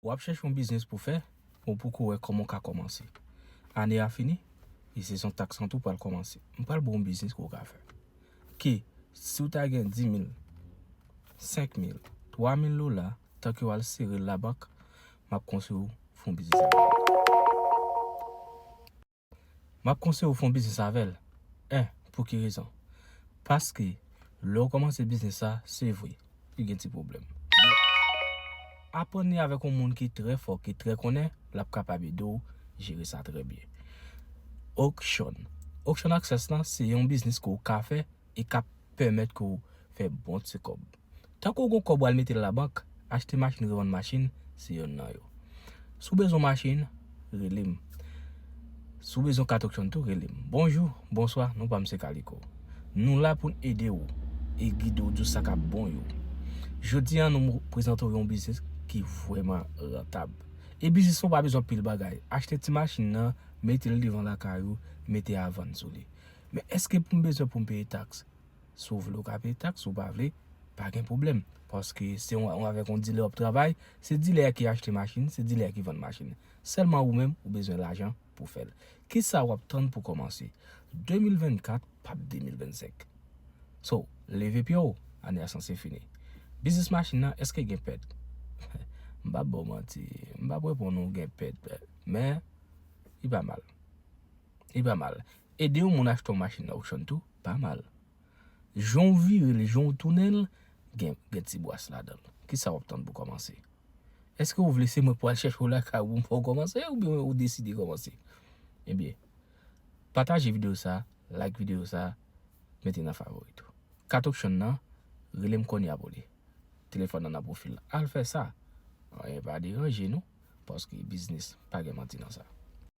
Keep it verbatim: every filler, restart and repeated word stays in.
W ap chèche yon biznis pou fè, ou poko wè kòman w ka kòmanse. Ane a fini, e sezon taks lan tou pral kòmanse. M pral ba w yon biznis ke w ka fè. Ke, si w ta gen dis mil, senk mil, twa mil dola, tanke w al sere l labank, m ap konseye w fè yon biznis avè l. M ap konseye w fè yon biznis avè l. En, pou ki rezon? Paske, lè w kòmanse biznis sa, se vre, li gen ti pwoblèm. Men, aprann li avèk yon moun ki trè fò, ki trè konnen, l ap kapab ede w jere sa trè byen. Auction. Auction Access lan, se yon biznis ke w ka fè e k ap pèmèt ke w fè bon ti kòb. Tanke w gon kòb w al mete l labank, achte machin, revann machin, se yonn nan yo. Si w bezwen machin, rele m. Si w bezwen kat Auction tou, rele m. Bonjou, bonswa, non pa m se Kaliko. Nou la pou n ede w e gide w di w sa k ap bon yo. Jodi a, nou prezante w yon biznis ki vrèman rantab. E biznis lan pa bezwen pil bagay. Achte ti machin nan, mete l devan lakay ou, mete a vann sou li. Men èske pou m bezwen pou m peye taks? Si w vle w ka peye taks, si w pa vle, pa gen pwoblèm. Paske se yon, yon avèk yon dilè w ap travay, se dilè a ki achte machin, se dilè a ki vann machin. Sèlman ou menm, ou bezwen lajan pou fè l. Kisa w ap tann pou kòmanse? De mil vennkat p ap de mil vennsenk. So, leve pye w, ane a sanse fini. Biznis machin nan, èske gen pèt? M p ap ba w manti, m p ap reponn ou gen pèt, men li pa mal. Li pa mal. Ede yon moun achte yon machin nan Auction tou, pa mal. Jan w vire l, jan w tounen l, gen, gen ti bwas ladan l. Kisa w ap tann pou kòmanse? Èske w vle se mwen pou al chèche w lakay ou pou m fè w kòmanse, oubyen ou deside kòmanse? Ebyen, pataje videyo sa, like videyo sa, mete nan favori tou. Kat Auction nan, rele m kounye a pou li. Telefòn nan nan pwofil la. Al fè sa. Anyen pa deranje nou, paske biznis pa gen manti nan sa.